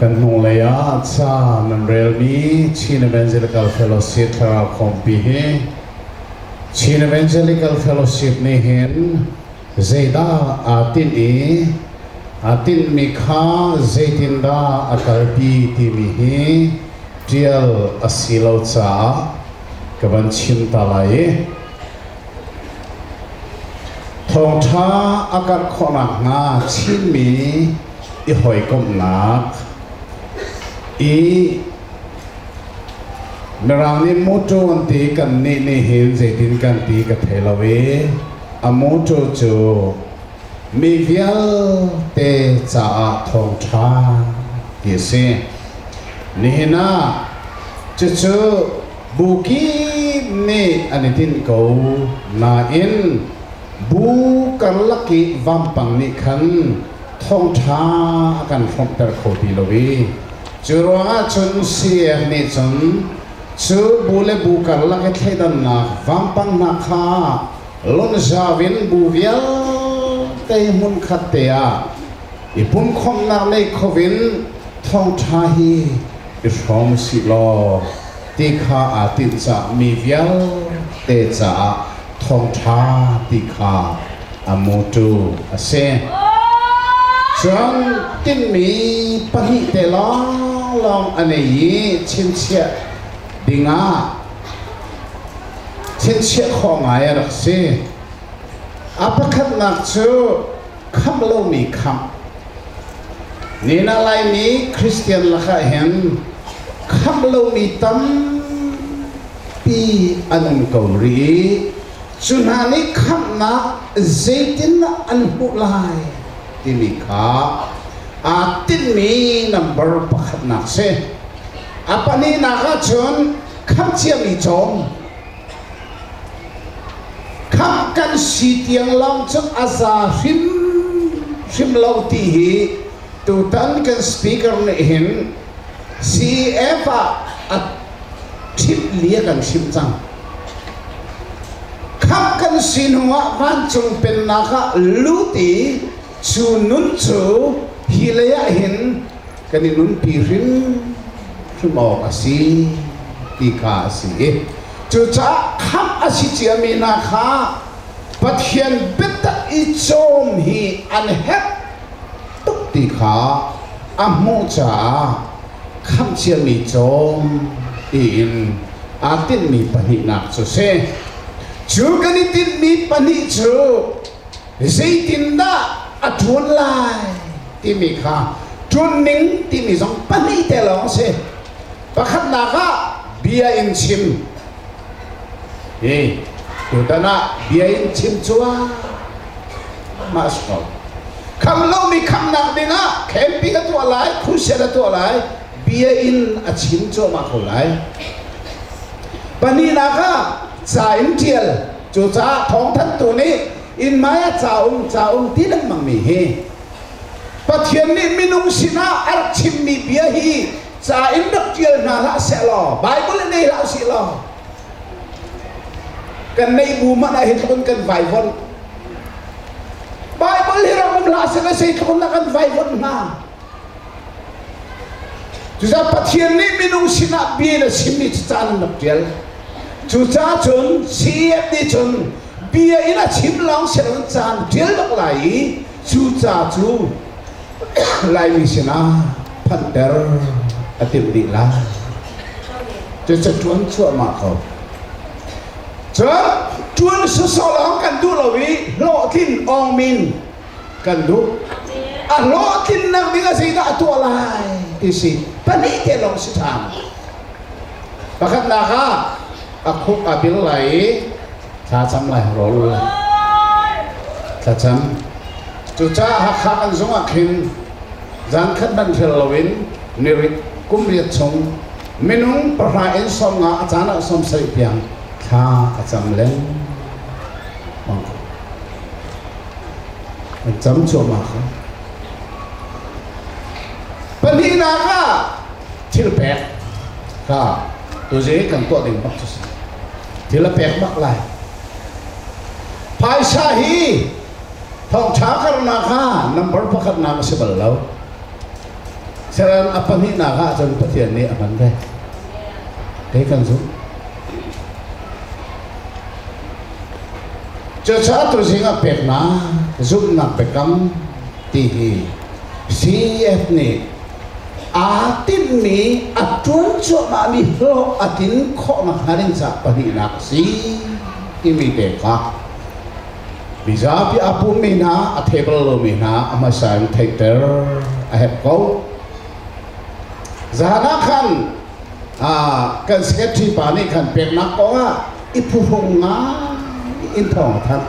Kan hnunglei ah ca nan relmi Chin Evangelical Fellowship Thlarau Khawmpi hi Chin Evangelical Fellowship nih hin zeidah aa tinh i aa tinhmi kha zeitindah a kalpi timi hi ṭial a si lo caah ka van chim ta lai i thawngṭha a karh khawh nakhnga Chinmi i hawikomhnak i Mirang nih mawṭaw an ti kannih nih hin zeitin kan ti ka thei lo i a mawṭaw cu mi vialte caah thawngṭha ti a si. Nihin ah cucu bu kip nih an i tinh ko nain bu karlak i vampang nih khan thawngṭha a kan hrawmhter kho ti lo i cu ruangah cun CAF nih cun cu bu le bu karlak i thleidannak vampang hna kha lonzau in bu vialte hmunkhat te ah i pumkhawmhnak nei kho in thawngṭha hi i hrawm sih law ti kha aa tinh caah mi vialte caah thawngṭha ti kha a mawṭaw a si. Cun tinhmi pahnih te lawnglawng a nei i chinchiah dingah chinchiah khawh ngai a rak si. A pakhatnak cu khamh lomi khamh. Nina Laimi Christian lakah hin khamh lomi tampi an um ko rih i cu hna nih khamhnak zeitindah an hmuh lai timi kha aa tinhmi nambar pakhatnak si. A pahnihnak ahcun khamh ciami cawm. Khamh kan si tiang lawng cu a za hrimhrim lo ti hi tutan kan speaker nih hin CEF ah a ṭhit li a kan chimh cang. Khamh kan si hnuah vancung pennak ah lut i cu nun cu hi lei ah hin kan i nunpi hrimhrim awk a si ti kha a si i cucaah khamh a si ciami hna kha Pathian biatak i cawm hi an herh tuk ti kha a hmuh caah khamh ciami cawm tiin aa tinhmi pahnihnak cu si. Cu kan i tinhmi pahnih cu zeitindah a ṭuan lai timi kha ṭuanning timi zong pahnih te lawng a si. Pakhatnak ah bia in chim. Hi tutan ah bia in chim cuahmah a si ko. Kham lomi khamnak dingah camping a tuah lai, crusade a tuah lai, bia in a chim cuahmah ko lai. Pahnihnak ah ca in ṭial. Cucaah thawngthanhtu nih inn hmai ah ca um, ca um ti lengmang mi hi Pathian nih minung sinah a rak chimmi bia hi ca in rak ṭial hna hlah sehlaw, Bible in nei hlah usih law, kan neih bu hmanh ah hi tluk in kan vaivuanh. Bible hi rak um hlah sehlaw zeitluk in dah kan vaivuanh hnga? Cucaah Pathian nih minung sinah bia in a chimmi cu ca an rak ṭial. Cucaah cun CEF nih cun bia in a chim lawng si loin ca an ṭial bak lai i cu ca cu Laimi sinah phanhter a timh dih lai. Cucu ṭuan cuahmah ko. Cun ṭuan sawsawh lawng kan duh lo i hlawhtlin awngmin kan duh. A hlawhtlinnak ding ah zeidah a tuah lai ti si pahnih te lawng si ṭhan. Pakhatnak ah a khuk a bil lai i thlacam lai rawl lai. Thlacam. Cucaah Hakha kan zung ah khin zan khat hmanh hrel loin nirit kum riat chung minung pahra in 50 a caan ah 70 tiang thla a cam lengmang ko. An cam cuahmah kha. Pahnihnak ah thil pek kha tuzi kan tuah ding bak cu si. Thil a pek bak lai. Phaisa hi thawngṭha karnak ah number pakhatnak a si bal lo. Seran a pahnihnak ah cun Pathian nih a hman ve. Kei kan zumh. Cucaah tuzing ah peknak zumhnak biakam ti hi CEF nih aa tinhmi a ṭuan cuahmahmi hlawh a tlin khawh nakhnga ding caah pahnihnak a si timi te kha mizapi aa pummi hna a thei bal lomi hna a hmasa in theihter a herh ko. Zan ah khan kan secretary pa nih khan peknak kong ah i phuhrung ngai in thawng a thanh.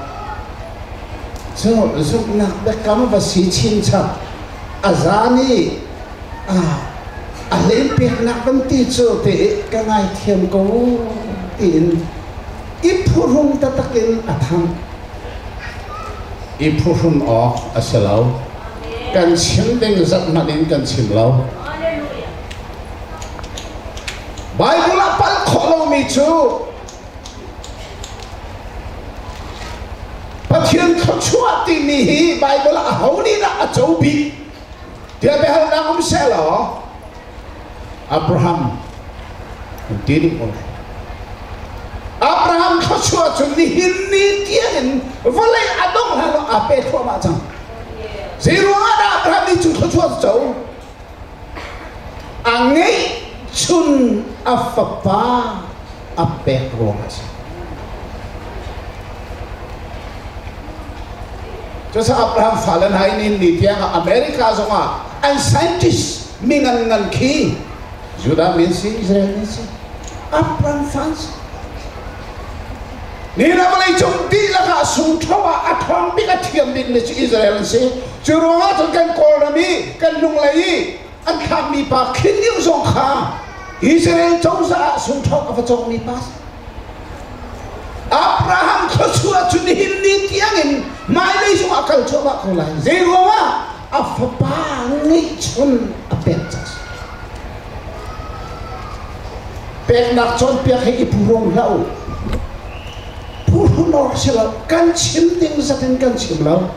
Cu zumhnak biakam va si chinchap a zan i a hlei peknak van ti cu te ka ngaithiam ko tiin i phuhrung taktak in a thang. I phuhrun awk a si lo. Kan chim ding zat hmanh in kan chim lo. Bible ah palh khawh lomi cu Pathian thluachuah timi hi Bible ah aho nih dah a co bik tiah biahalnak um seh law Abraham an ti dih ko lai. Abraham thluachuah cu nihin ni tiangin vawlei a dongh hlan lo aa pe thluahmah cang. Zei ruangah dah Abraham nih cu thluachuah cu co? A ngeihchun a fapa a pek ruangah a si. Cucaah Abraham fale hna in ni tiangah America zongah an scientist mi ngan ngan khi Judah min si Israel min si Abraham fa si. Ni na vawlei cung dihlak ah sungṭho ah a ṭhawng bik a thiam bik mi cu Israel an si. Cu ruangah cun kan Kawlram i kan hnunglei i an thlakmi pa Khin Liu zong kha Israel cozah ah sungṭho a va cawkmi pa si. Abraham thluachuah cu nihin ni tiangin hmailei zong a kal cuahmah ko lai. Zei ruangah a fapa ngeihchun a pek cang si. Peknak cawnpiak hi i phuhrung hlah u. Phuhrun awk si lo. Kan chim ding zat in kan chim lo.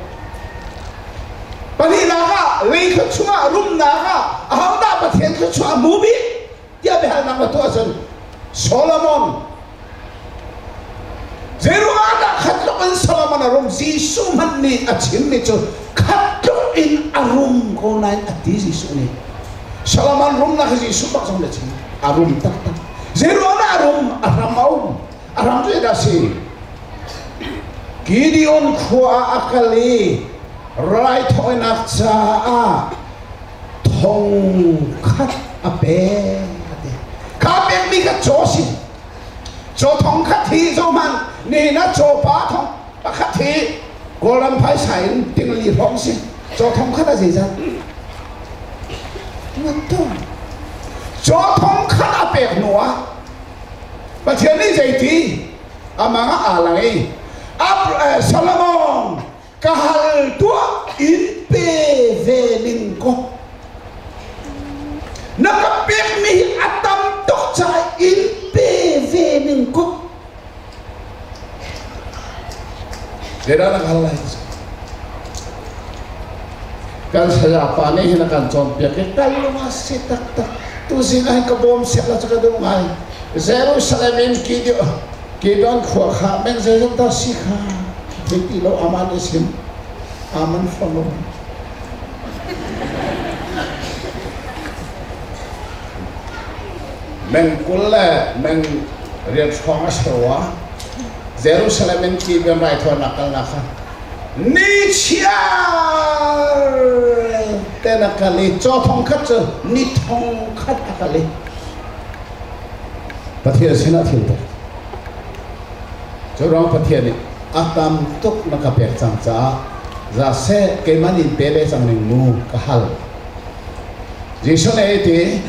Pahnihnak ah lei thluachuah rumnak ah ahodah Pathian thluachuah a hmu bik tiah biahalnak va tuah cun Solomon Zeiruangah dah khat tluk in Solomon a rum? Jesuh hmanh nih a chimmi cu khat tluk in a rum ko nain a ti Jesuh nih. Solomon rumnak hi Jesuh bak zong nih a chim. A rum taktak. Zeiruangah dah a rum? A hram a um. A hram cu zeidah a si? Gideon khua ah a kal i raithawinak caah thong khat a pek a ti. Kha pekmi kha caw si. Caw thong khat hi zohhmanh nihin ah cawpa thong pakhat hi Kawlram phaisa in tingli hrawng si. Caw thong khat ah zeizat? Ngan tung. Caw thong khat a pek hnu ah Pathian nih zeiti amang ah aa lang i Solomon ka hal tuah in pe ve ning ko na ka pekmi hi a tam tuk caah in pe ve ning ko zeidah na hal lai kan saya pa nih hin a kan cawnpiak i kal lung a si taktak tuzing ah hin ka bawm siak la cu ka duh ngai Jerusalem in Kidon khua kha meng zeizat dah si kha thei ti lo aman i sim aman follow meng 20 le meng riat hrawng a si rua Jerusalem in Gibeon raithawinak kalnak kha ni chiar ten a kal i caw thong khat cu ni thong khat a kal i Pathian sinah thil pek. Cu ruang Pathian nih a tam tuk na ka pek cang caah za seh keimah nin pe ve cang ning mu ka hal. Jesuh nih ti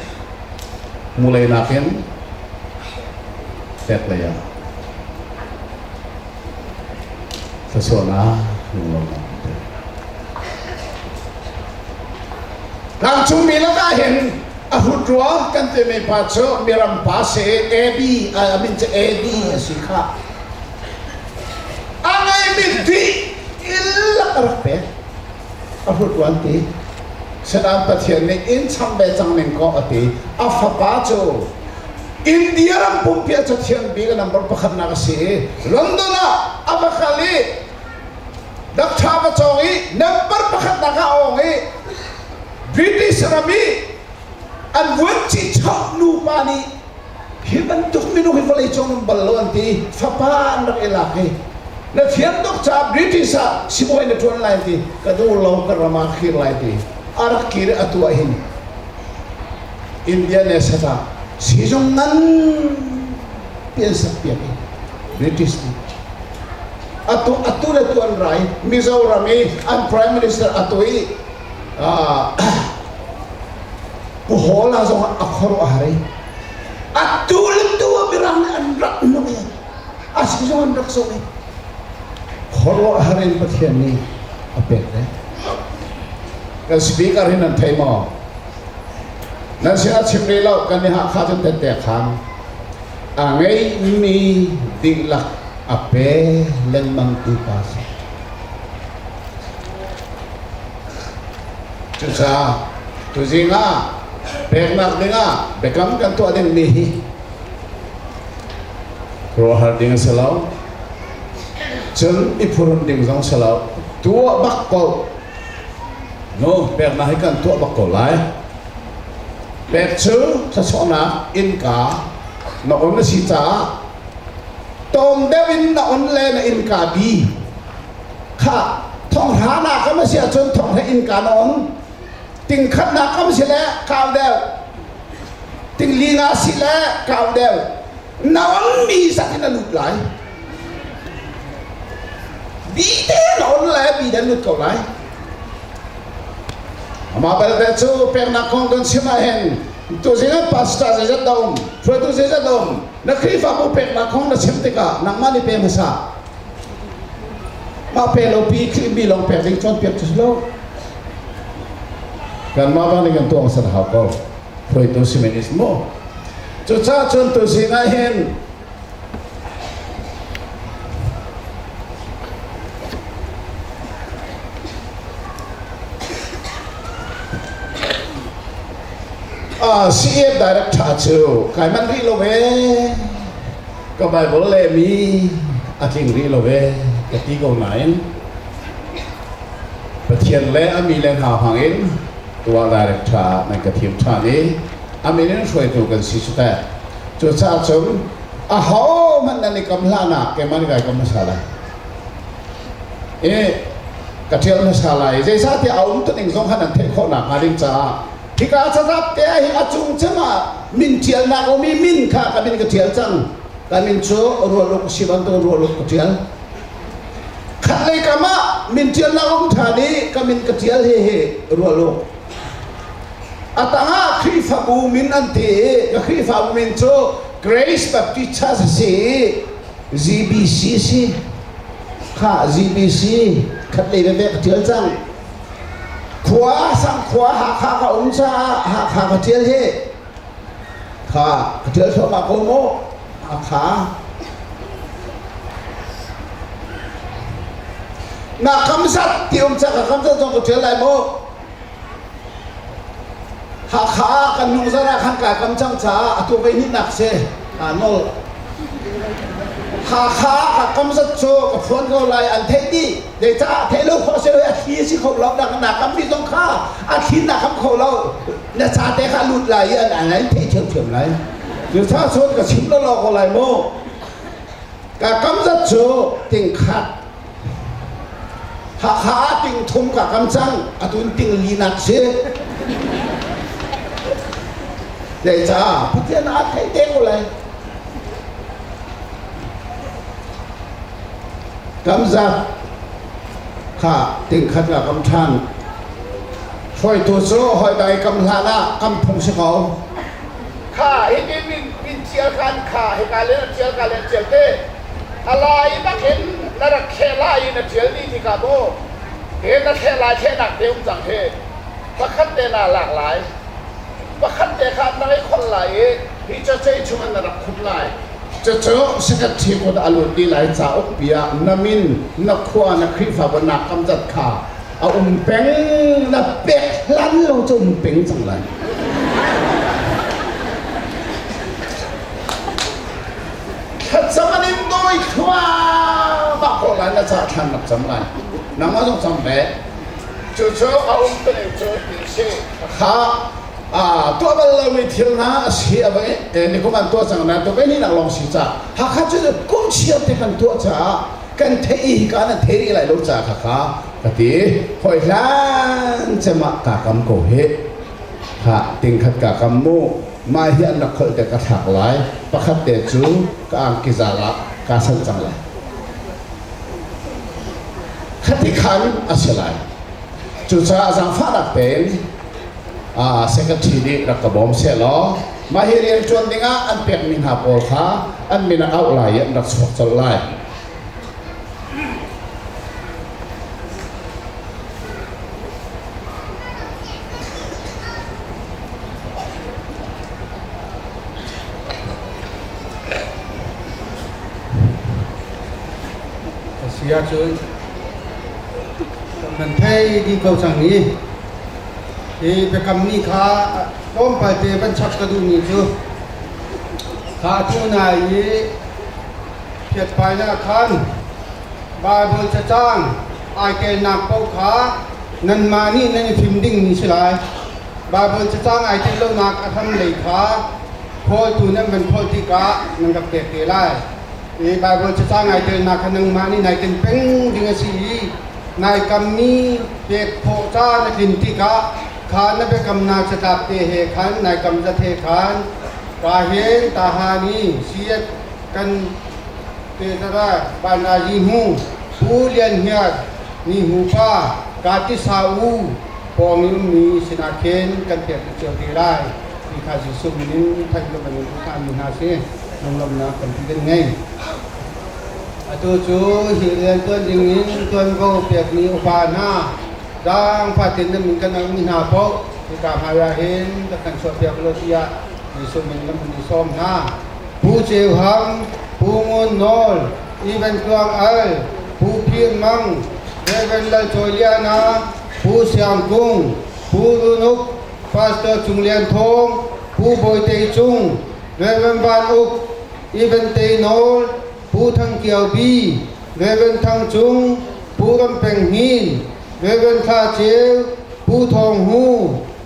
mulei nakin pek lei ah thluachuahnak lunglawmhnak Tlangcungmi lakah hin a hrut rua kan timi pa cu miram pa si AB a min cu AB a si kha a ngeimi dih ilak a rak pek a hrut rua an ti. Satan Pathian nih in cham ve cang ning kaw a ti. A fapa cu India ram pumpi a cathiam bik a number pakhatnak a si i London ah a va kal i doctor va cawng i number pakhatnak ah a awng i British ram i an vuanci chok nupa nih hi bantuk minung hi vawlei cung um bal lo an ti. Fapa an rak i lak i na thiam tuk caah British ah sibawi na ṭuan lai ti ka duh lo ka ram ah khir lai ti a rak kir i atu ah hin India ne sat ah sizung nganpi an sak piak i British nih atu atu le tu an rai Mizoram i an prime minister atu i Pu Hawla zong a khuaruah a har i atu le tu ah Mirang nih an rak nung i a si zong an rak zoh i khuaruahhar in Pathian nih a pek ve. Kan speaker hi nan thei maw? Nan sinah chim rih lo kan i Hakha cun tette khan a ngeimi dihlak a pe lengmang tu pa si. Cucaah tuzing ah peknak dingah biakam kan tuah dingmi hi ruahhar ding a si lo. Cun i phurun ding zong si lo. Tuah bak ko. No, peknak hi kan tuah bak ko lai. Pek cu thluachuahnak innka na on a si caah tawng deuh in na on le na innka bi kha thonghra nak kam a si ahcun thonghra innka na on tingkhat nak kam si le kau deuh tingli nga si le kau deuh na on mi zat in a lut lai bi te na on le bi dan lut ko lai amah belte cu peknak kong kan chim ah hin tuzing ah pastor zeizat dah um hruaitu zeizat dah um na Khrihfabu peknak kong na chim tikah nangmah nih pe hmasa Mah pe lo pi Khrih mi lawng pek ding cawnpiak cu si lo. Kanmah bang nih kan tuah hmasat hau ko. Hruaitu si men is mu. Cucaah cun tuzing ah hin CEF director cu kai manh rih lo ee. Ka Bible lehmi a tling rih lo ee ka ti ko nain Pathian le a mi le hna hmangin tuah direct ṭha nan ka thim ṭhan i a min in hruaitu kan si cu teh. Cucaah cun ahohmanh nan i kam hlan ah keimah nih kai kam hmasa lai. I ka ṭial hmasa lai. Zeicahtiah a um tuning zong kha nan theih khawh nakhnga ding caah Hika catlap te ah hin a cung cem ah min ṭialnak a um i min kha ka min ka ṭial cang. Ka min cu rualuk si bantuk rualuk ka ṭial. Khatlei kam ah min ṭialnak a um ṭhan i ka min ka ṭial hi hi rualuk. A tangah Khrihfabu min an ti i ka Khrihfabu min cu Grace Baptist Church a si i GBC si. Kha GBC khatlei veve ka ṭial cang. Khua Sangkhua Hakha ka um caah Hakha ka ṭial hi kha ka ṭial thluahmah ko mu Hakha na kam zat ti um ca ka kam zat zong ka ṭial lai mu Hakha kan hnung zarh ah khan kai kam cang caah atu voi hnihnak si aa nol. Hakha ka kam zat cu ka phuan ko lai an theih dih. Zeicah theih lo khawh si lo a thli a si kho lo na na kam mi zong kha a thli na kam kho lo na ca te kha lut lai i an an theih thiamthiam lai. Cucaah cun ka chim lo ko lai mu. Ka kam zat cu tingkhat Hakha ah ting thum ka kam cang atun ting linak si Zeicah Pathian aa thei te ko lai Kamzat kha ting khat ka kam ṭhan hruaitu cu hawi dai kam hlan ah kam phung si ko kha hitin min min tial khan kha hika le na tial ka le tial te A lai bakin na rak thleh lai i na ṭial dih tikah maw he na thleh lai thlehnak te um cang hi pakhat te naa lak lai pakhat te kha an rak i kholh lai i hi cacei chungah na rak khumh lai cucu secretary kut a lut dih lai cauk pi ah na min na khua na Khrihfabu nak kam zat kha. A um peng na pek hlan lo cu um peng cang lai. Thlacam an in dawi thluahmah ko lai na ca thlan rak cam lai. Nangmah zong cam ve. Cucu a um peng cu ti si. Kha tuah bal lomi thil hna a si a va nikum an tuah cang na tu ni nak lawng si ca Hakha cu kum chiar te kan tuah caah kan theih i hika nan thei rih lai lo ca kha kha ka ti hoi hlan cem ah ka kam ko hi ha tingkhat ka kam mu mah hi an rak kholh te ka thlak lai pakhat te cu ka angki zal ah ka san cang lai khati khan a si lai cucaah zaangfahnak tein secretary nih rak ka bawm seh law mah hi rian ṭuan dingah an pekmi hna pawl kha an min a auh lai i an rak chuak colh lai. A si ahcun kan thei dih ko cang i Hi biakam ni kha tlawmpal te van chap ka duhmi cu kha tu nai i phiatphainak khan Baibal cacang ai kelnak paoh kha nanmah nih nan i thim dingmi si lai. Baibal cacang ai tel lonak a hram lei kha khawltu nan van khawl tikah nan rak pek te lai. Hi Baibal cacang ai telnak kha nangmah nih nai ken peng ding a si i nai kammi pek khawh ca na tlin tikah kha na biakamnak catlap te he khan nai kam zat he khan ka hen ta ha ni siat kan te zara bana yi hu pu lian hiat ni hu pa ka ti sa u pawng i ummi sinah khin kan pek cio te lai ti kha Jesuh min in thanh lo kan in mi hna si lunglawmhnak tampi kan ngei. Atu cu hi rianṭuan dingin ṭuanvo pekmi upa hna zaangfah tein nan min kan auhmi hna paoh hika hmaiah hin rak kan chuahpiak ulaw tiah Jesuh min kan hun i sawm hna. Pu Ceu Hang, Pu Ngun Nawl, Ivan Tluang Al, Pu Phir Mang, Rev. Lal Cawi Liana, Pu Siang Kung, Pu Run Uk, Pastor Cung Lian Thawng, Pu Bawi Tei Cung, Rev. Van Uk, Ivan Tei Nawl, Pu Thang Kio Bi, Rev. Thang Cung, Pu Ram Peng Hnin, Rev. Thla Ceu, Pu Thawng Hu,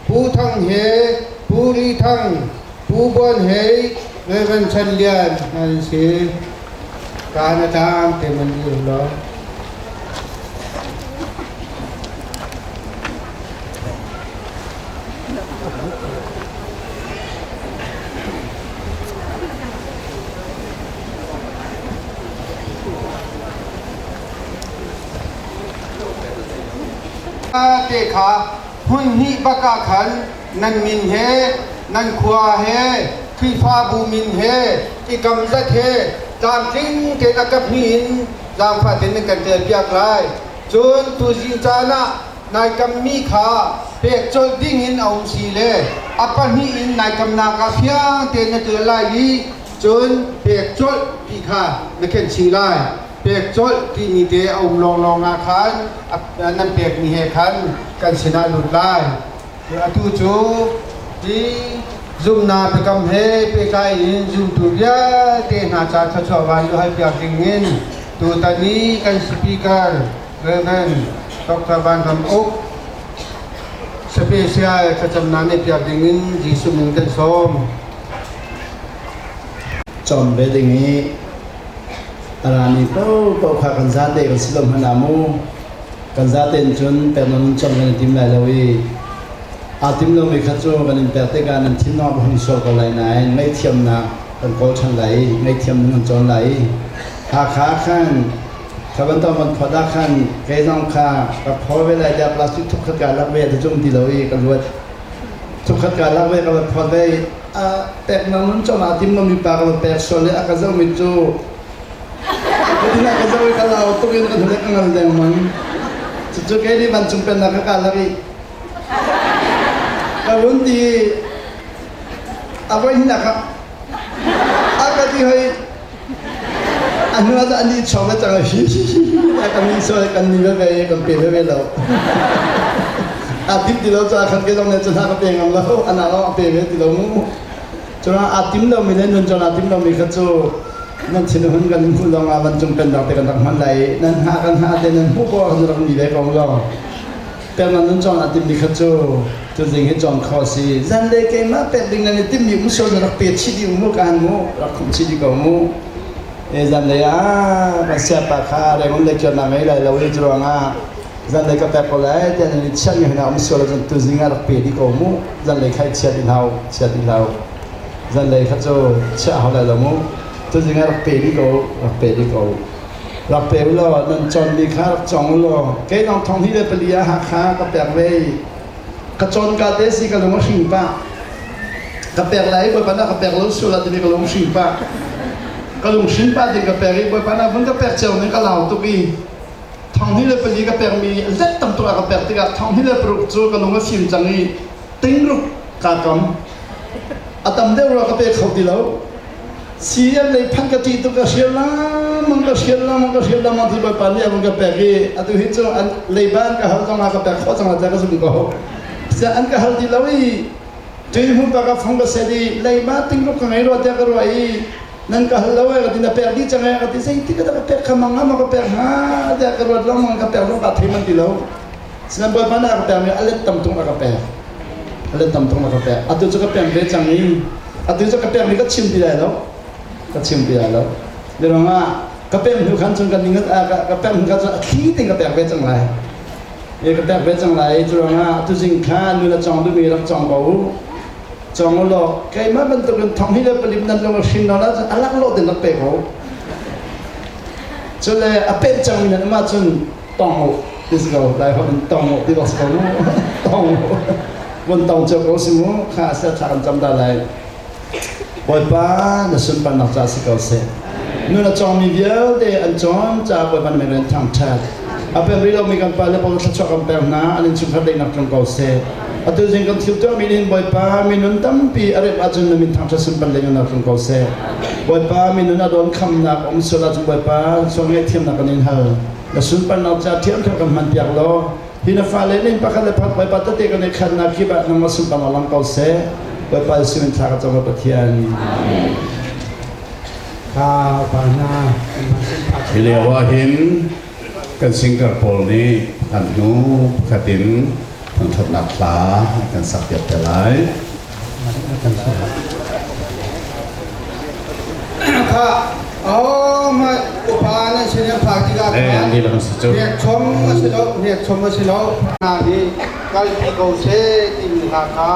Pu Thang He, Pu Ri Thang, Pu Buan Hei, Rev. Chan Lian an si. Ka na tang te man dir law. Te kha hmun hnih bak ah khan nan min he nan khua he Khrihfabu min he i kam zat he tlamtling tein a kap hnih in zaangfah tein nan kan ṭialpiak lai. Cun tuzing caan ah nai kammi kha pek colh dingin a um si le a pahnih in nai kamnak ah fiang tein na ṭial lai i cun pek colh ti kha na khenh chih lai. Pek colh timi te a um lawnglawng ah khan nan pekmi he khan kan sinah lut lai. Atu cu hi zumhnak biakam he pehtlai in zumtu vialte hna ca thluachuah van halpiak dingin tutan i kan speaker Rev. Dr. Van Ram Uk special thlacamnak nih piak dingin Jesuh min kan sawm. Cawm ve ding i a rami paohpaoh kha kan zate kan si lo hmanh ah mu kan zaten cun pek non cawm kan i tim lai lo i aa tim lomi kha cu kan in pek tikah nan thin a hung sual ko lai nain ngaihthiamnak kan kawl ṭhan lai i ngaihthiam nan cawn lai i Hakha khan Kha bantuk van phawt ah khan kei zong kha ka phaw ve lai tiah plastic thuk khat kaa lak ve ti cum ti lo i ka luat. Thuk khat kaa lak ve ka van phawt ve i a pek nang nun chom ah tim lomi pa ka van pek sual i a ka zohmi cu ka tin ah ka zoh i ka lau tuk in ka hnulek ka ngal dengmang. Cucu kei nih vancung pennak ka kaa lak i ka vun ti i a voi hnihnak ka a ka ti hoi A hnu ah an i chawng le cang hi hi hi. A kan ni sual kan ni veve i kan pe veve lo. A tim ti lo caah khan ke zong nih cun a ka pe ngam lo. Ana lawng a pe ve ti lo mu. Cun aa tim lomi le nun cun aa tim lomi kha cu nan thinhun kan in hmuh lawngah vancung pennak te kan rak hman lai i nan hngah kan hngah te nan hmuh ko ahcun rak ni ve ko law pek nan nun cawng aa timmi kha cu tuzing hi cawng kho a si. Zanlei keimah pek ding nan i timmi um sual rak pe chih dih mu kaan mu rak khumh chih dih ko mu. E zanlei ah kan siapa kha rengum le cuan ngei lai lo i curuangah zanlei ka pek ko lai tiah nan i chiahmi hna um sual ahcun tuzing ah rak pe dih ko mu. Zanlei kha i chia dih hlah u, chia dih hlah u. Zanlei kha cu chiah hau lai lo mu. Tuzing ah rak pe dih ko, rak pe dih ko. Rak pe u law nan cawnmi kha rak cawng u law kei lawng 2004 ah Hakha ka pek ve i ka cawn ka te si ka lung a hring pah. Ka pek lai i Bawipa nih ka pek lo sual ah timi ka lung hring pah. Ka lung hrin pah ding ka pek i Bawipa nih vun ka pek cio ning ka lau tuk i 2004 ka pekmi let tam tuk a ka pek tikah 2006 cu ka lung a fim cang i tingruk kaa kam. A tam deuh rua ka pe kho ti lo. CM lei phanh ka ṭih tuk ka hrial lengmang ka hrial lengmang ka hrial lengmang ti Bawipa nih a vun ka pek i atu hi cu an leiba an ka hal zong ah ka pek khawh cang lai tiah ka zum ko. Siah an ka hal ti lo i tui hmun pa ka fong ka set i leiba tingruk ka ngei rua tiah ka ruah i nan ka hal lo e ka ti na pek dih cang e ka ti zeitik ah dah ka pek kha mang ma ka pek hnga tiah ka ruat lengmang ka pek zong kaa thei man ti lo. Sinan Bawipa nih a ka pekmi a let tam tung a ka pek. A let tam tung a ka pek. Atu cu ka pek ve cang i atu cu ka pekmi ka chim ti lai lo. Ka chim ti lai lo. Biaruang ah ka pek hnu khan cun ka ning ka pek hnu khan cun a thli tein ka pek ve cang lai. E ka pek ve cang lai. Curuang ah tuzing kha nu na cawng duhmi rak cawng ko u. Cawng u law keimah bantukin thong hi le palim nan lung a hrin lo ahcun a laklawh tein rak pe ko. Cule a pek cangmi nan um ahcun tong u ti si ko lai holh in tong u ti bak si ko mu tong u vun tong cio ko si mu kha sia thla kan cam ta lai Bawipa na sunparnak ca si ko seh nu na cawngmi vialte an cawn ca Bawipa na min in thangṭhat a pem rih lomi kan pa le pawl thluachuah kan pek hna an innchungkhar daihnak tlung ko seh atu zing kan thil tuahmi nih Bawipa minun tampi a remh ahcun na min thangṭhat sunpar leng tlung ko seh Bawipa minun a dawn khamnak um sual ahcun Bawipa sual ngaihthiamnak kan in hal na sunparnak ca ṭhiamṭhiam kan hmanpiak law hi na fale nih pakhat le pakhat Bawipa tete kan i khatnak kip ah nangmah sunparnak lang ko seh. Bawipa Jesuh in thla ka cam Pathian. Ka pa hna. Hi lio ah hin kan singer pawl nih kan hnu pakhat in thangṭhatnak hla kan sak piak te lai. Kha ahohmanh upa nan sin an phak tikah khan hriakchom a si lo hriakchom a si lo hna nih kalpi ko seh timi hla kha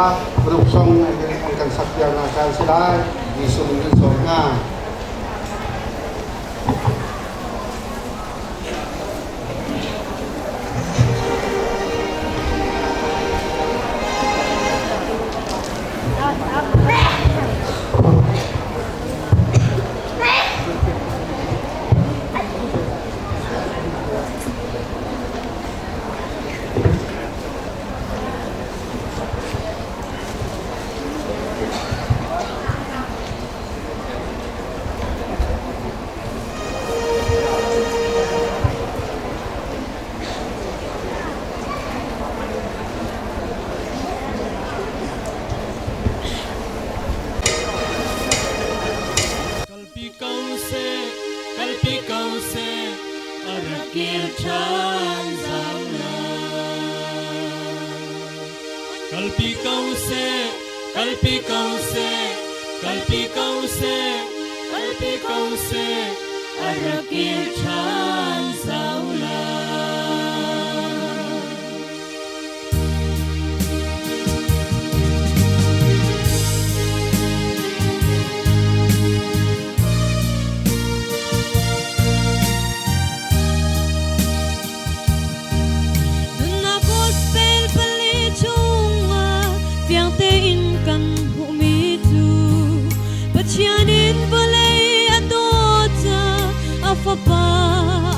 ruk song an kan sak piak hna caan si lai Jesuh min kan sawm hna. Kalpi ko seh, kalpi ko seh, a rak kir ṭhan zau lai. Kalpi ko seh, kalpi ko seh, kalpi ko seh, kalpi ko seh, a rak kir ṭhan zau lai. Nunnak gospel pali chungah fiang tein kan hmuhmi cu Pathian in vawlei a dawt caah a Fapa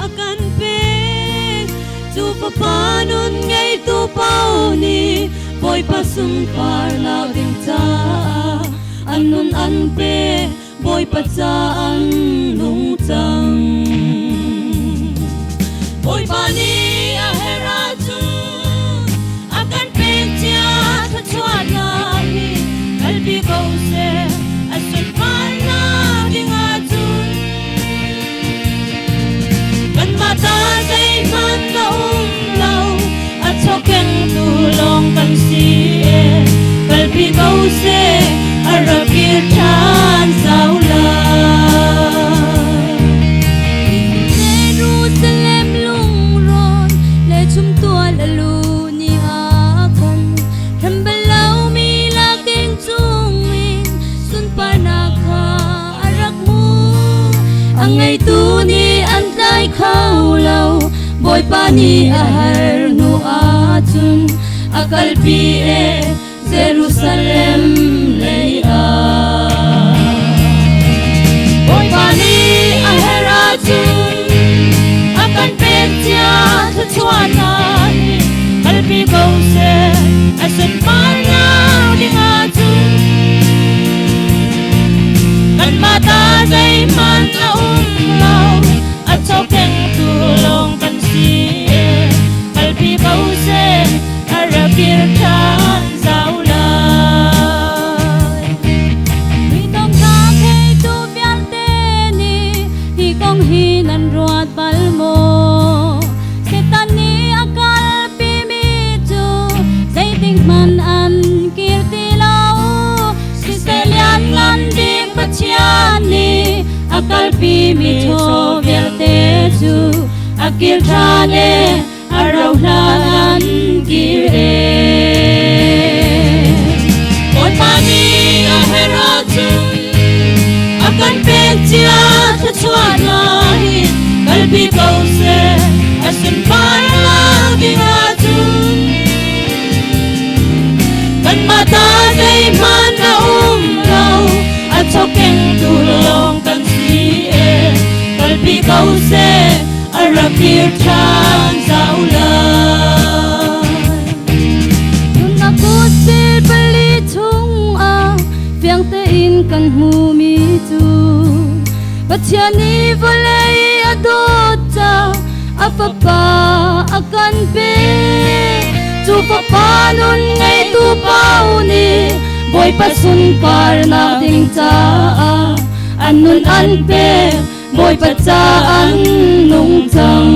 a kan pek. Cu Fapa nun ngeitu paoh nih Bawipa sunparnak ding caah an nun an pek. Bawipa ca an nung cang. Bawipa nih a herh ahcun a kan pek cia thluachuahnak hi kalpi ko seh, a sunparnak ding ahcun. Kanmah ta zeihmanh a um lo, a chawkengtu lawng kan si e. Kalpi ko seh, a rak kir ṭhan zau lai. Jerusalem lungrawn le chumtual a lu ni ah khan hrem bal lomi lakeng cungin sunparnak kha a rak hmu. A ngeitu nih an tlai kho lo, Bawipa nih a har hnu ahcun a kalpi e Jerusalem lei ah. Bawipa nih a herh ahcun a kan pek cia thluachuahnak hi kalpi ko seh, a sunparnak ding ahcun. Kanmah ta zeihmanh a um lo, a chawkengtu lawng kan si e. Kalpi ko seh, a rak kir ṭhan zau lai. Mi thawngṭha theitu vialte nih hi kong hi nan ruat bal maw? Satan nih a kalpimi cu zeitik hmanh an kir ti lo. Siseh lianngan bik Pathian nih a kalpimi chaw vialte cu a kir ṭhan e, a rauh hlan an kir e. Bawipa nih a herh ahcun a kan pek cia thluachuahnak hi kalpi ko seh, a sunparnak ding ahcun. Kanmah ta zeihmanh a um lo, a chawkengtu lawng kan si e. Kalpi ko seh, a rak kir ṭhan zau lai. Nunnak gospel pali chungah fiang tein kan hmumi cu Pathian nih vawlei a dawt ca a fapa a kan pek. Cu fapa nun ngeitu paoh nih Bawipa sunparnak ding caah an nun an pek, Bawipa ca an nung cang.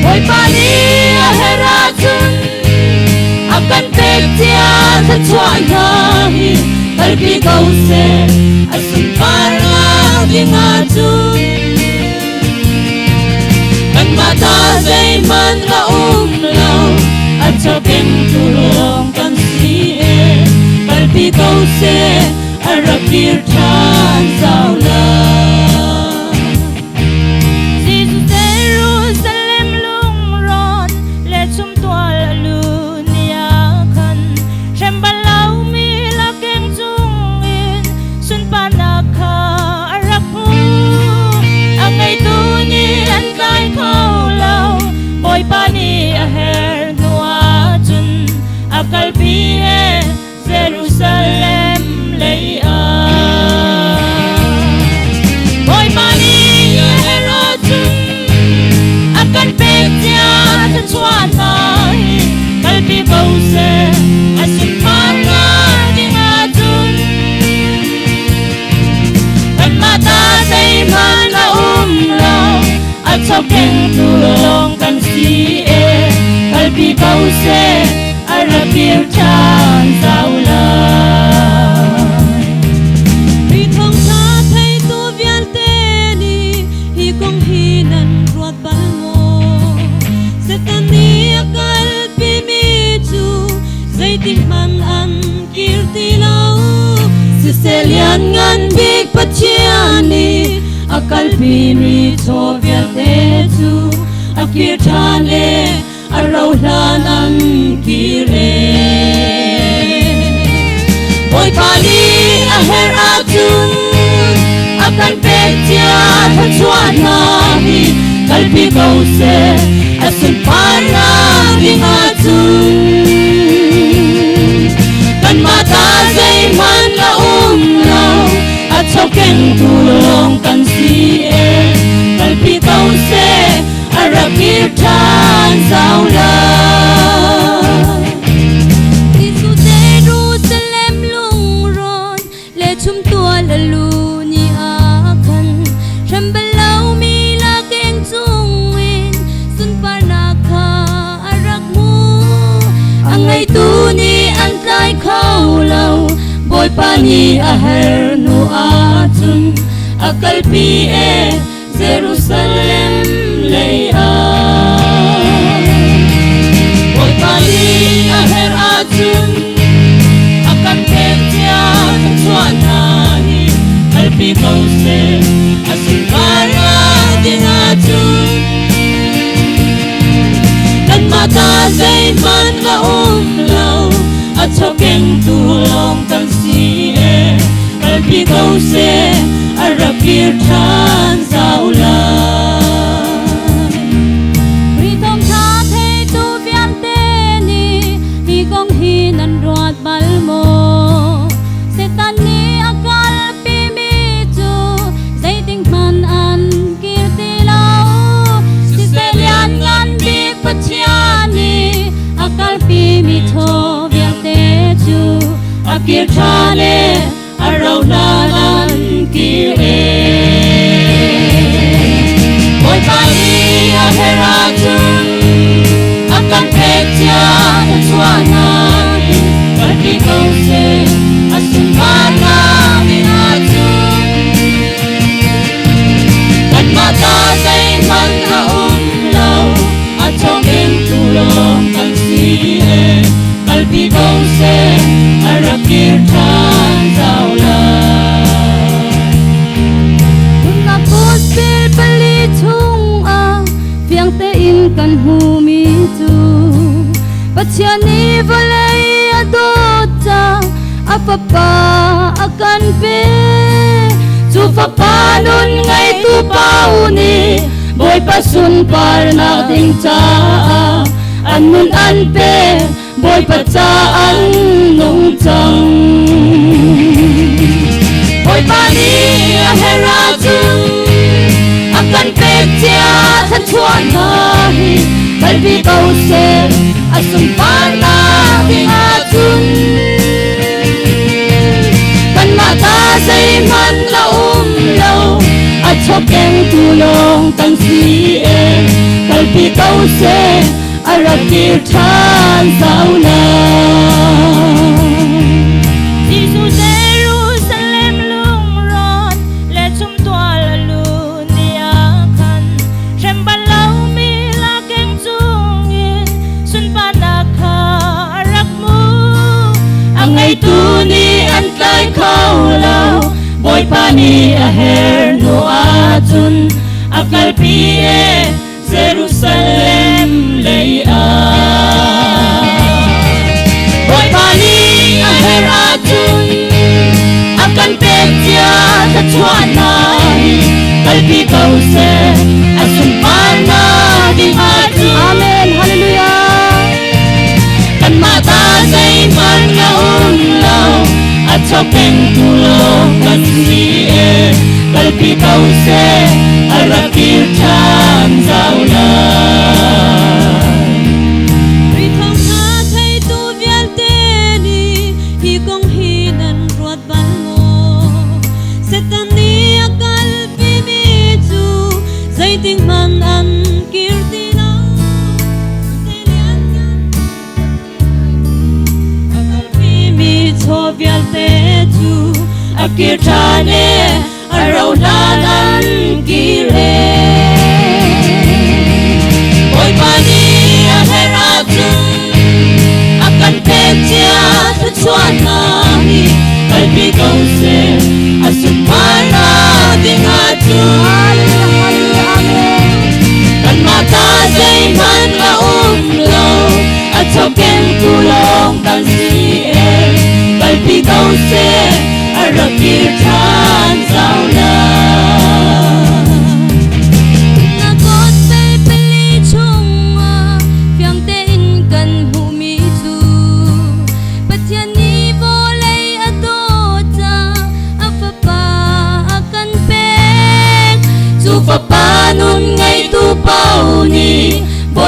Bawipa nih a herh ahcun a kan pek cia thluachuahnak hi kalpi ko seh, a sunparnak ding ahcun. Kanmah ta zeihmanh a um lo, a chawkengtu lawng kan si e. Kalpi ko seh, a rak kir ṭhan zau lai. Jesus Jerusalem lungrawn le chumtual a lu ni ah khan hrem bal lomi lakeng cungin sunparnak kha a rak hmu. A ngeitu nih an tlai kho lo, Bawipa nih a herh hnu ahcun a kalpi e Jerusalem lei ah. Bawipa nih a herh ahcun a kan pek cia thluachuahnak hi kalpi ko seh, a sunparnak ding ahcun. Kanmah ta zeihmanh a um lo, a chawkengtu lawng kan si e. Kalpi ko seh, a rak kir ṭhan zau lai. Mi thawngṭha theitu vialte nih hi kong hi nan ruat bal maw? Satan nih a kalpimi cu zeitik hmanh an kir ti lo. Siseh lianngan bik Pathian nih a kalpimi chaw vialte cu a kir ṭhan e, a rauh hlan an kir e. Bawipa nih a herh ahcun a kan pek cia thluachuahnak hi kalpi ko seh, a sunparnak ding ahcun. Kanmah ta zeihmanh a um lo, a chawkengtu lawng kan si e. Kalpi ko seh, a rak kir ṭhan zau lai. Jesuh Jerusalem lungrawn le chumtual a lu ni ah khan hrem bal lomi lakeng cungin sunparnak kha a rak hmu. A ngeitu nih an tlai kho lo, Bawipa nih a her hnu ahcun a kalpi e Jerusalem lei ah. Bawipa nih a her ahcun a kan pek cia thluachuah hna hi kalpi ko seh, a sunparnak ding ahcun. Kanmah ta zeihmanh a um lo, a chawkengtu lawng kan si e. Kalpi ko seh, a rak kir ṭhan zau lai. Khrih thawngṭha theitu vialte nih hi kong hi nan ruat bal maw? Satan nih a kalpimi cu zeitik hmanh an kir ti lo. Siseh lianngan bik Pathian nih a kalpimi chaw vialte cu a kir ṭhan e, a ro hlan an kir e. Bawipa nih a her ahcun a kan pek cia thluachuah hna hi kalpi ko seh, a sunparnak ding ahcun. Kanmah ta zeihmanh a um lo, a chawngkengtu lawng kan si e. Kalpi ko seh, a rak kir ṭhan zau lai. Nunnak gospel pali chungah fiang tein kan hmumi cu Pathian nih vawlei a dawt caah a fapa a kan pe. Cu fapa nun ngeitu pau nih Bawipa sunparnak ding caah an nun an pe, Bawipa ca an nung cang. Bawipa nih a her ahcun a kan pek cia thluachuah hna hi kalpi ko seh, a sunparnak ding ahcun. Kanmah ta zeihmanh a um lo, a chawkengtu lawng kan si e. Kalpi ko seh, a rak kir ṭhan zau lai. Jesuh Jerusalem lungrawn le chumtual a lu ni ah khan hrem bal lomi lakeng cungin sunparnak kha a rak hmu. A ngeitu nih an tlai kho lo, Bawipa nih a her hnu ahcun a kalpi e Jerusalem lei ah. Bawipa nih a her ahcun a kan pek cia thluachuah hna hi kalpi ko seh, a sunparnak ding ahcun. Amen. Hallelujah. Kanmah ta zeihmanh a um lo, a chawkengtu lawng kan si e. Kalpi ko seh, a rak kir ṭhan zau lai. Khrih thawngṭha theitu vialte nih hi kong hi nan ruat bal maw? Satan nih a kalpimi cu zeitik hmanh an kir ti lo. A kalpimi chaw vialte cu a kir ṭhan e, a ro hlan an kir e. Bawipa nih a her ahcun a kan pek cia thluachuah hna hi kalpi ko seh, a sunparnak ding ahcun. Kanmah ta zeihmanh a um lo, a chawkengtu lawng kan si e. Kalpi ko seh, a rak kir ṭhan zau lai. Na gospel pali chungah fiang tein kan hmuhmi cu Pathian nih vawlei a dawt caah a fapa a kan pek. Cu fapa nun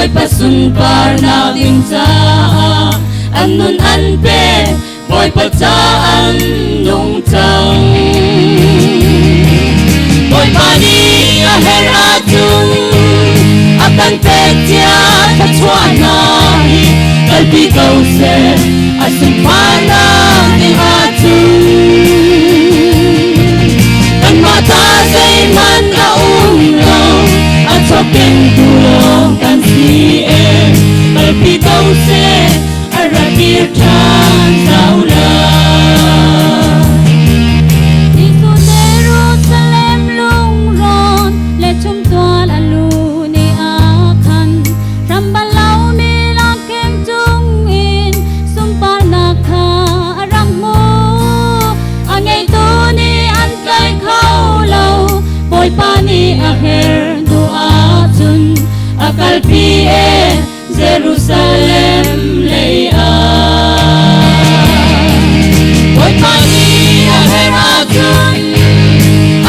Bawipa sunparnak ding caah an nun an pek Bawipa ca an nung cang. Bawipa nih a herh ahcun a kan pek cia thluachuahnak hi kalpi ko seh a sunparnak ding ahcun. Kanmah ta zeihmanh a um lo, a chawkengtu lawng kan si e, kalpi ko seh a ra kir ṭhan zau lai. Jesuh Jerusalem lungrawn le chumtual a lu ni ah khan ram bal lomi langkeng cungin sunparnak kha a rak hmuh. A ngeitu nih an tlai kho lo, Bawipa nih a her hnu ahcun a kalpi e Jerusalem lei ah. Bawipa nih a herh ahcun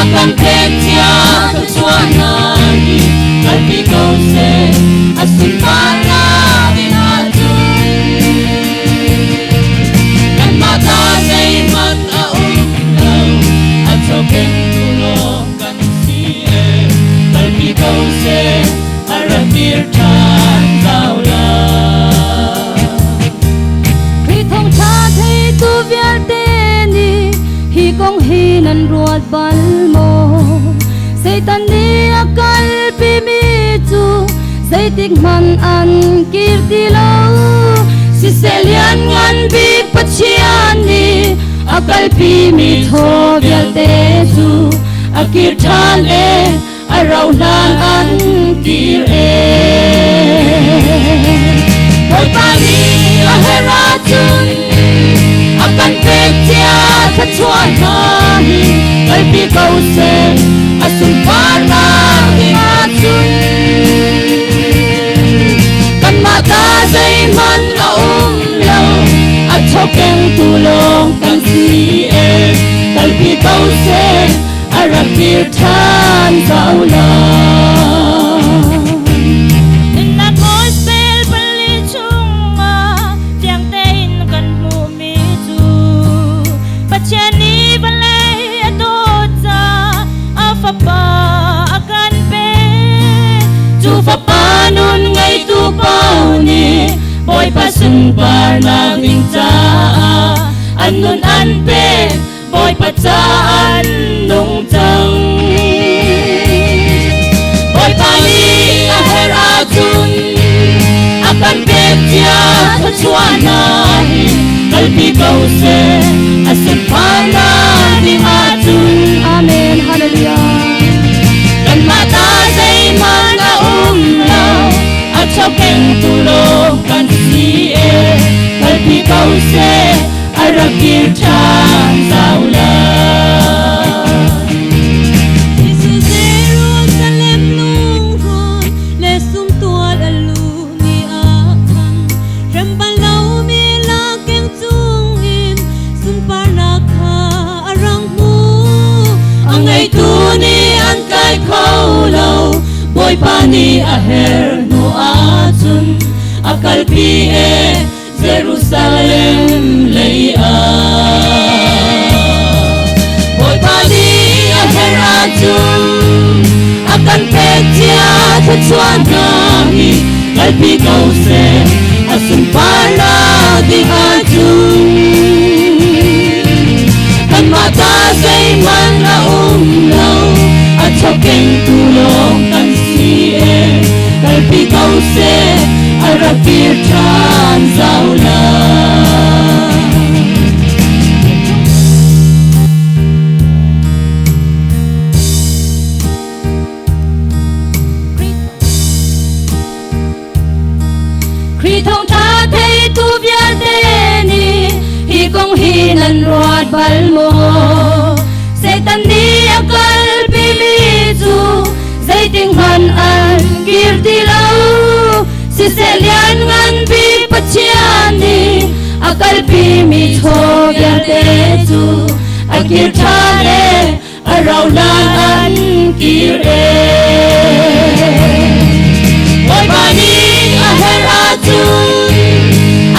a kan pek cia thluachuahnak hi kalpi ko seh a sunparnak ding ahcun. Kanmah ta zeihmanh a um lo, a chawkengtu lawng kan si e, kalpi ko seh a ra kir ṭhan zau lai. Khrih thawngṭha theitu vialte nih hi kong hi nan ruat bal maw? Satan nih a kalpimi cu zeitik hmanh an kir ti lo. Siseh lianngan bik Pathian nih a kalpimi thaw vialte cu a kir ṭhan e a rauh hlan an kir e. Bawipa nih a herh ahcun a kan pek cia thluachuah hna hi kalpi ko seh a sunparnak ding ahcun. Kanmah ta zeihmanh a um lo, a chawkengtu lawng kan si e, kalpi ko seh a rak kir ṭhan zau lai. Nunnak gospel pali chungah fiang tein kan hmuhmi cu Pathian nih vawlei a dawt caah a fapa a kan pek. Cu fapa nun ngeitu paoh nih Bawipa sunparnak ding caah an nun an pek. Bawipa ca an nung cang. Bawipa nih a herh ahcun a kan pek cia thluachuahnak hi kalpi ko seh a sunparnak ding ahcun. Amen. Hallelujah. Kanmah ta zeihmanh a um lo, a chawkengtu lawng kan si e, kalpi ko seh a rak kir ṭhan zau lai. Jesuh Jerusalem lungrawn le sumtual a lu ni ah khan hrem bal lomi lakeng cungin sunparnak kha a rang hmu. A ngeitu nih an tlai kho lo, Bawipa nih a her hnu ahcun a kalpi e Jerusalem lei ah. Bawipa nih a herh ahcun a kan pek cia thluachuah hna hi kalpi ko seh a sunparnak ding ahcun. Kanmah ta zeihmanh a um lo, a chawkengtu lawng kan si e, kalpi ko seh a rak kir ṭhan zau lai. Khrih thawngṭha theitu vialte nih hi kong hi nan ruat bal maw? Satan nih a kalpimi cu zeitinhmanh an kir ti lo. Siseh lianngan bik Pathian nih a kalpimi chaw vialte cu a kir ṭhan e, a rauh hlan an kir e. Bawipa nih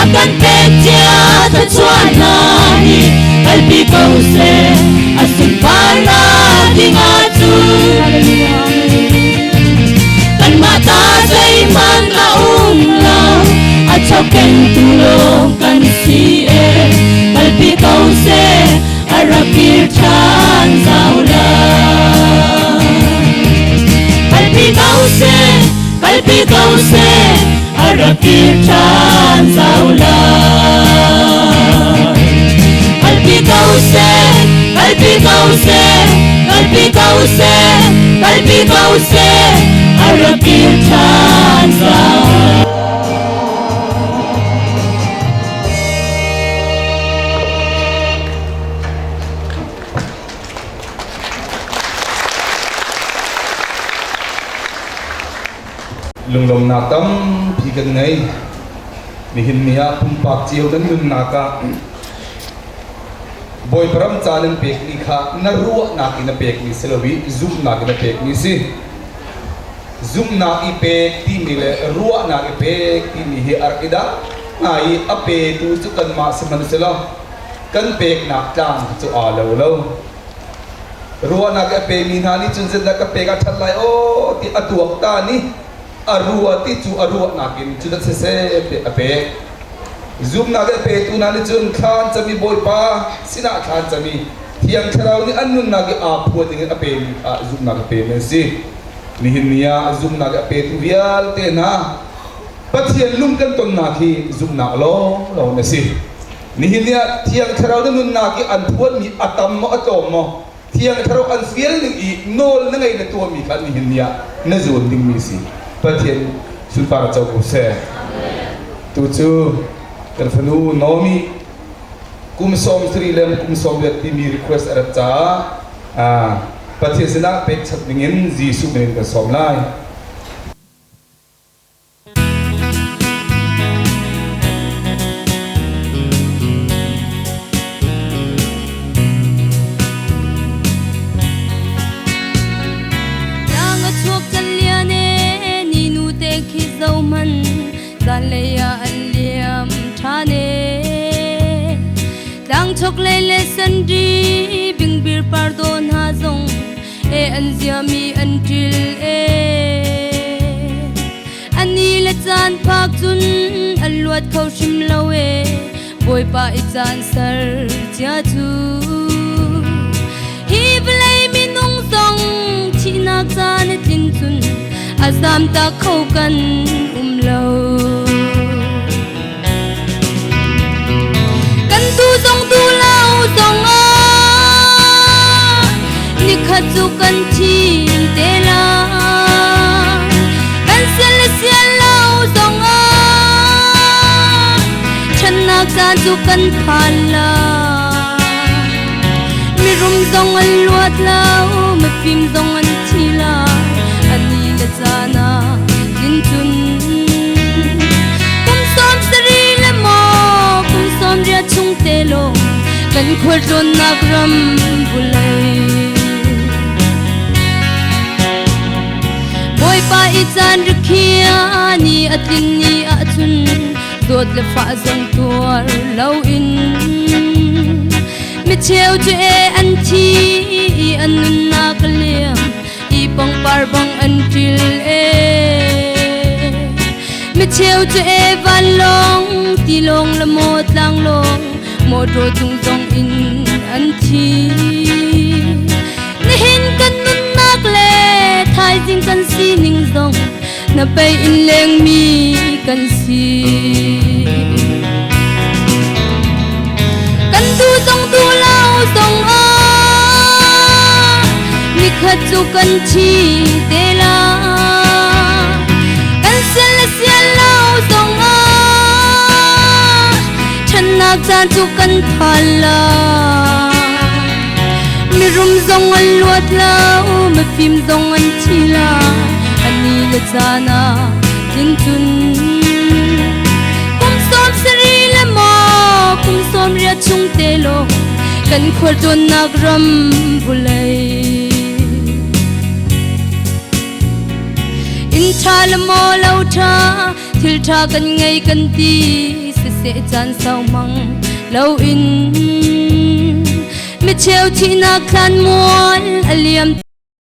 A kan pek cia thluachuahnak hi kalpi ko seh a sunparnak ding ahcun. Kanmah ta zeihmanh a um lo, a chawkengtu lawng kan si e. Kalpi ko seh a rak kir ṭhan zau lai. Kalpi ko seh, kalpi ko seh, a rak kir ṭhan zau lai. Kalpi ko seh, kalpi ko seh, kalpi ko seh, kalpi ko seh, a rak kir ṭhan zau lai. Lunglawmnak tampi kan ngei. Nihin ni ah pumpak cio nan nunnak ah Bawipa ram ca nan pekmi kha na ruahnak in a pekmi si lo i zumhnak in a pekmi si. Zumhnak i pek timi le ruahnak i pek timi hi a rak i dang ngai i a petu cu kanmah sihmanhsehlaw kan peknak tlang cu aa lo lo. Ruahnak a pemi hna nih cun zeidah ka pek ah ṭhat lai aw ti a tuaktan i a rua ti cu a ruahnak in cu dah siseh ti a pek. Zumhnak a petu hna nih cun thla an cam i Bawipa sinah thla an cam i Thiang Thlarau nih an nunnak i aa phuan dingin a pemi kha zumhnak a pemi an si. Nihin ni ah zumhnak a petu vialte hna Pathian lung kan tonnak hi zumhnak lawnglawng a si. Nihin ni ah Thiang Thlarau na nunnak i an phuanmi a tam maw a tlawm maw Thiang Thlarau an fial ning i nawl na ngei na tuahmi kha nihin ni ah na zuan dingmi si. Pathian sunpar co ko seh. Tu cu kan fanu Naomi kum 73 le kum 18 timi request a rat caah Pathian sinah pekchanh dingin Jesuh min in kan sawm lai. Tlang a chuak can lian e ni nu te khi zo man zan lei ah an liam ṭhan e tlang chok lei le sandri bingbir par dawn ha zong e an ziami an ṭil e ani le caan phak cun an luat kho hrim lo e Bawipa i caan ser cia cu hi vawlei minung zong thihnak caan a tlin cun a zam tak kho kan um lo Kan tu zong tu lo zong ah nikhat cu kan thi te lai. Kan sian le sian lo zong ah ṭhannak caan cu kan phan lai. Mirum zong an luat lo, mifim zong an thi lai. Ani le caan ah tlin cun kum 70 le maw kum 80 chung te lawng kan khualtlawnnak ram vulei Bawipa i caan rikhia ni a tlin ni ahcun dawt le fah zong tuar loin mi cheu cu e an thi i an nunnak a liam i pangpar bang an ṭil e mi cheu cu e vanlawng tilawng le maw tlanglawng motor cung zong in an thi nihin kan nunnak le thaizing kan sining zong na pei in lengmi kan si kan du zong du lo zong ah nikhat cu kan thi te la kan sian le sian lo zong ah ṭhannak caan cu kan phan la mirum zong an luat lo mifim zong an thi la ani le caan ah tlin cun kum 70 le maw kum 80 chung te lawng kan khualtlawnnak ram vulei inn ṭha le maw lo ṭha thil ṭha kan ngei kan ti siseh. seh caan sau hmang loin. Mi cheu thihnak thlan mual